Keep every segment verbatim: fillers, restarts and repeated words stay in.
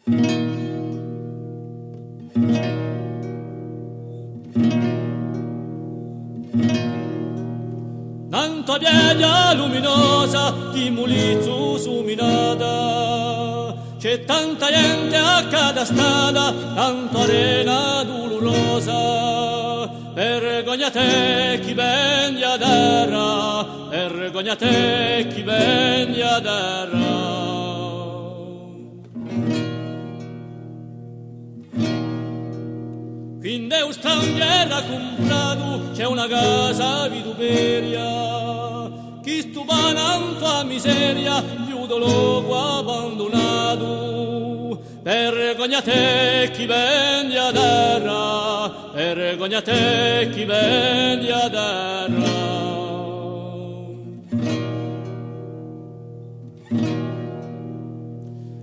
Nantu à a piaghja luminosa di Mulizzu suminata, ci hè tanta ghjente accatastata, tantu arena dulurosa. Vergogna à tè chì veni da a terra, vergogna à tè chì veni da a terra. Quind'è u stranieri hà cumpratu, ci hè una casa vituperia, chì stupa nantu à a miseria, più di locu abbandunatu. Vergogna à tè chì veni da a terra, vergogna à tè chì veni da a terra.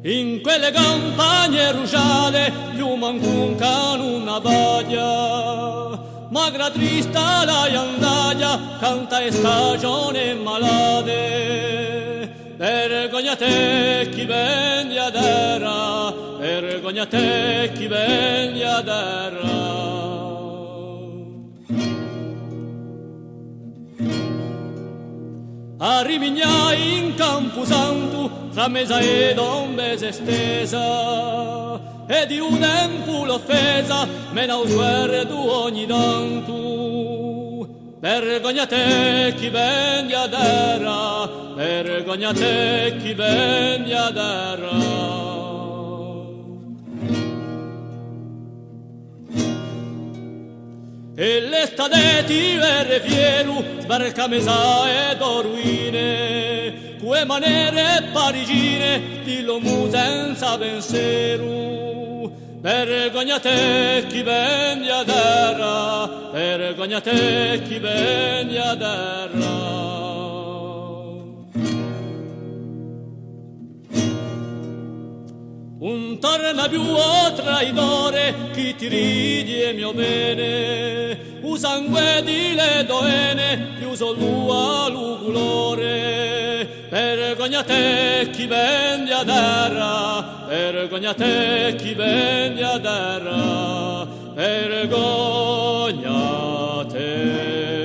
In quelle campagne brusgiate, più mancu un cane, una paghja, magra trista la ghjandaglia, canta e stagione malate. Vergogna à tè chì veni da a terra, vergogna à tè chì veni da a terra. À Rimignà in Campusantu, trà mezza e tombe s'hè stesa, è di u tempu l'offesa mena u sguardu ogni tantu. Vergogna à tè chì veni da a terra, vergogna à tè chì veni da a terra. È l'estate ti vede fieru, sbarcà mezza e to ruine, cù e manere parigine, di l'omu senza penseru. Vergogna à tè chì veni da a terra, vergogna à tè chì veni da a terra. Ùn torna più, o traitore, chì ti ridi di e mo pene, u sangue di le to vene, più solu hà lu culore. Vergogna à tè chì veni da a terra, vergogna à tè chì veni da a terra, vergogna à tè.